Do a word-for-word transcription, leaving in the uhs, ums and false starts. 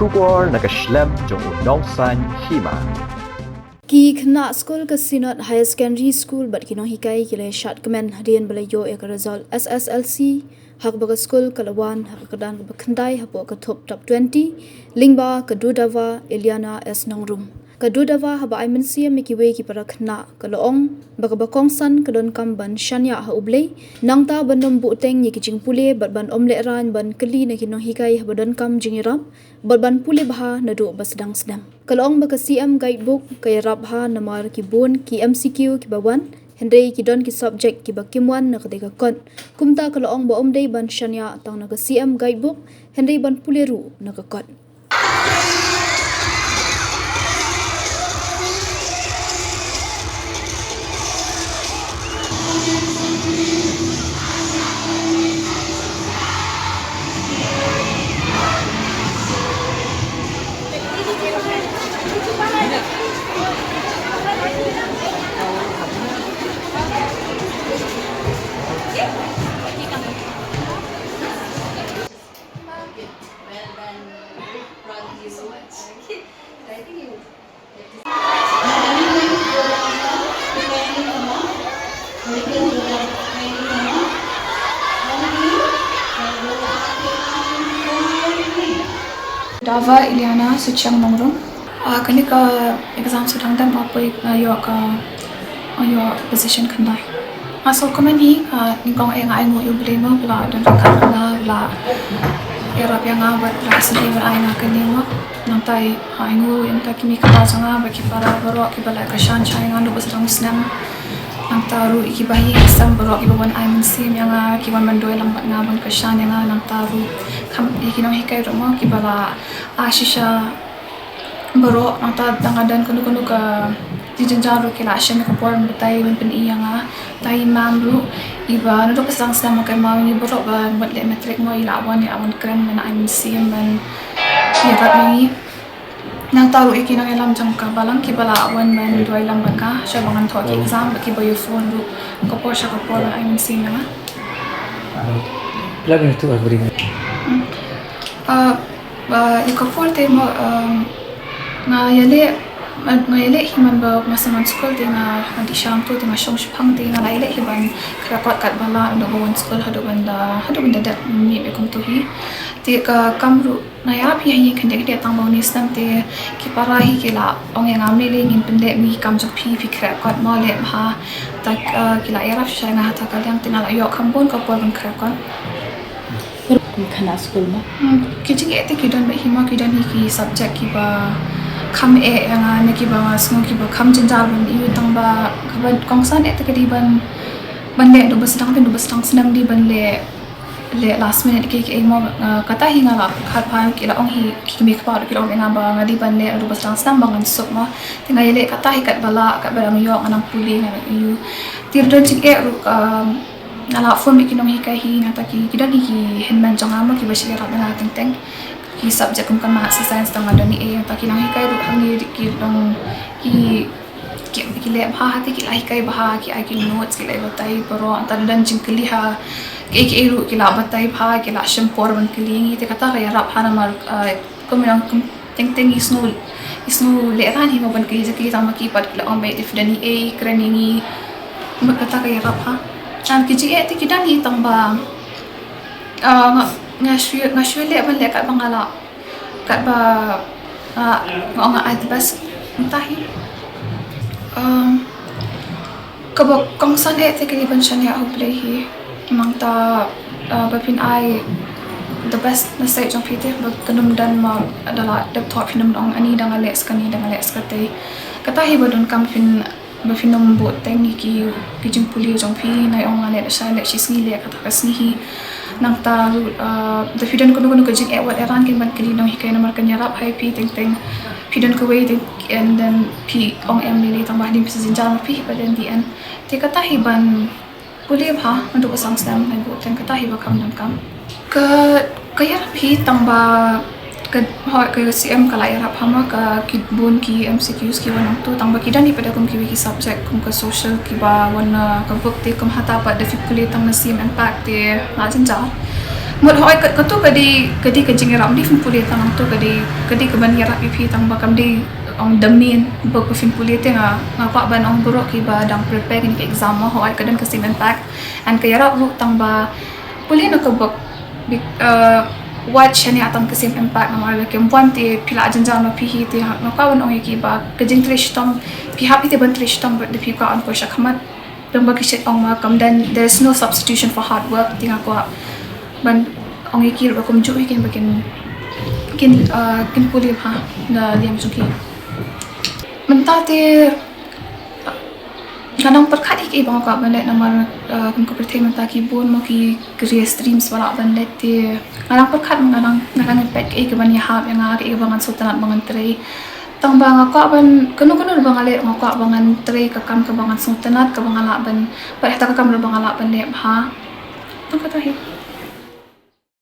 Khubor na ka shlem jong u nongsan hima. Ki khynnah skul ka Synod Higher Secondary School bad ki nonghikai ki la shad kmen hadien ba la ïoh ïa ka result S S L C, ha kaba ka skul ka la wan ha ka kyrdan kaba khyndai hapoh ka thup top twenty, lyngba ka Dudava Eliana S Nongrum. Ka Dudava haba ai mynsiem ïa kiwei ki para khynnah ka la ong ba kaba kongsan ka donkam ban shaniah ha U Blei, nangta ban ym buhteng ïa ki jingpule bad ban ym lehraiñ ban kylli na ki nonghikai haba donkam jingïarap, bad ban pule bha naduh ba sdang snem. Ka la ong ba ka C M Guidebook ka ïarap bha namar ki bun ki M C Q kiba wan, hynrei ki don ki subject kiba kim wan na katei ka kot. Kumta ka la ong ba ym dei ban shaniah tang na ka C M Guidebook, hynrei ban pule ruh na ka kot. Dava Iliana Suchiang Nongrum. Ah, kane ka exam sdang dep ma poi nga ïoh ka, nga ïoh position khyndai. Nga sngewkmen hi, ah, nyngkong eh nga ainguh ïa U Blei mo, ba la don ryngkat bad nga, ba la ïarap ïa nga bad ba la sngewbha ai nga kane mo. Nangta i, ah, ainguh ïa kita ki mei ki pa jong nga bad ki para baroh kiba la kyrshan shai ïa nga naduh ba sdang u snem. Nangta ruh ïa ki bahaïing hasem baroh kiba wan ai mynsiem ïa nga, ki wan ban duwai lang bad nga, ban kyrshan ïa nga, nangta ruh kham ïa ki nonghikai ruh mo kiba la ai shisha baroh, nangta tang ka don kano kano ka jingjynjar ruh ki la shim ïa ka por ban batai ban pyni ïa nga. Te i mam ruh iba naduh ba sdang snem ka i mam ngi baroh ba mut leh matric mo i la wan, i la wan kren ban ai mynsiem ban ïarap ïa ngi. Nangta ruh ïa ki nongïalam jong ka balang kiba la wan ban duwai lang bad nga sha ba ngan thoh ki exam bad kiba ïa phone ruh ka por sha ka por ban ai mynsiem ïa nga. Phi la don ïathuh ha ka bri? Hmm. Ah, ah, ïa ka por te mo, um, nga ïaleh, nga ïaleh hi man ba nga sdang skul te nga, nga dih shang tu te nga shong shipang te nga la ïaleh hi ban khreh kot katba lah naduh ba wan skul haduh ban da, haduh ban da dep miet ïa kumto hi. Te ka kam ruh nga ïarap hi ha ïing khyndiat khyndiat tang ba une u snem te ki para hi ki la ong ïa nga, mei lei ngin pynleh mei kam jong phi, phi khreh kot mo leh bha. Te, eh, ki la ïarap shisha ïa nga ha kata ka liang te nga la ïoh kham bun ka por ban khreh kot. Kum khynnah skul mo? Hmm, ki jingeh te ki don beit hi mo, ki don hi ki subject kiba kham eh ïa nga ne kiba nga sngew kiba kham jynjar ban ïoh tang ba kaba kongsan eh te ka dei ban, ban leh naduh ba sdang te naduh ba sdang snem dei ban leh leh last minute ki, ki, mo, uh, kata hi nga la khat pha ki la ong hi ki, ki mei ki pa ki la ong ïa nga ba nga dei ban leh naduh ba sdang snem ba ngan suk mo. Te nga ïaleh kata hi katba lah katba dang ïoh nga nang pule nga nang ïoh. Te don jingeh ruh, um, nga la phone bad ki nonghikai hi nangta ki, ki don hi ki hynmen jong nga mo kiba shu ïarap ïa nga teng teng. Ki subject kum ka maths, science tang nga don hi eh nangta ki nonghikai ruh hangne ki long ki ki, ki leh bha ha te ki la hikai bha, ki ai ki notes, ki la batai baroh, nangta don jingkylli ha kiei kiei ruh ki la batai bha, ki la shim por ban kylli ngi te kata ka ïarap bha namar, ah, kum ïa kum teng teng ngi sngew, ngi sngew lehraiñ hi mo ban kylli jingkylli tang ma ki pat ki la ong beit te phi don hi eh, kren ïa ngi. Mut kata ka ïarap bha. Ngan ki jingeh te ki don hi tang ba, ah, nga, nga shu, nga shu leh ban leh katba nga lah. Katba, ah, nga ong nga ai the best mynta hi. Um, kaba kongsan eh te ka dei ban shaniah ha U Blei hi. Nangta, ah, ba phin ai the best na side jong phi te ba kan ym don mo da la dep thoh phin ym ong ani da nga leh sa kane da nga leh sa katei. Kata hi ba donkam phin ba phin ym buhteng ïa ki, ki jingpule jong phi, nga ong nga leh shai leh shisngi leh kata ka sngi hi. Nangta ruh, ah, da phi don kano kano ka jingeh wat eh ruh kin ban kylli nonghikai namar kan ïarap ha ïa phi teng teng. Phi don kawei te and then phi ong em lei lei tang ba hadien phi sa jynjar ma phi hi ba den dien. Te kata hi ban pule bha naduh ba sdang snem, nga buhteng kata hi ba kham donkam. Ka, ka ïarap hi tang ba ka, hooid ka C M ka la ïarap bha mo, ka ki bun ki M C Qs ki wan nangto tang ba ki don hi pat da kum kiwei ki subject kum ka social kiba wan na ka book te kum hata pat da phi pule tang na C M Impact te la jynjar. Mut hoi ka, ka tu ka dei, ka dei ka jingïarap, ym dei phin pule tang tu ka dei, ka dei ka ban ïarap ïa phi tang ba kam dei ong da main ba ka phin pule te nga, nga kwah ban ong baroh kiba dang prepare kine ki exam mo hoi ka don ka same impact and ka ïarap ruh tang ba pule na ka bok. Bik, uh, wat shane atan ka same impact namar ba kem wan te phi la jynjar ma phi hi te nga kwah ban ong ïa ki ba ka jingtrei shitom phi hap ïa te ban trei shitom ba da phi kwah ong ko shakhmat. Tang ba ki shet ong ma kam dan, there is no substitution for hard work. Te nga kwah ban ong ïa ki ba kumjuh hi kin ba kin kin uh, kin pule bha na liang jong ki. Mynta te nga dang pyrkhat ïa ki ba nga kwah ban leh namar uh, kum ka pyrthei mynta ki bun mo ki career streams ba lah ban leh te nga dang pyrkhat nga dang nga dang peit ki ban ïahap ïa nga ki ba ngan sngewtynnat ba ngan trei. Tang ba nga kwah ban kano kano ba nga leh nga kwah ba ngan trei ka kam ka ba ngan sngewtynnat ka ba nga lah ban pat hata ka kam ba nga lah ban leh bha. Tang kata hi.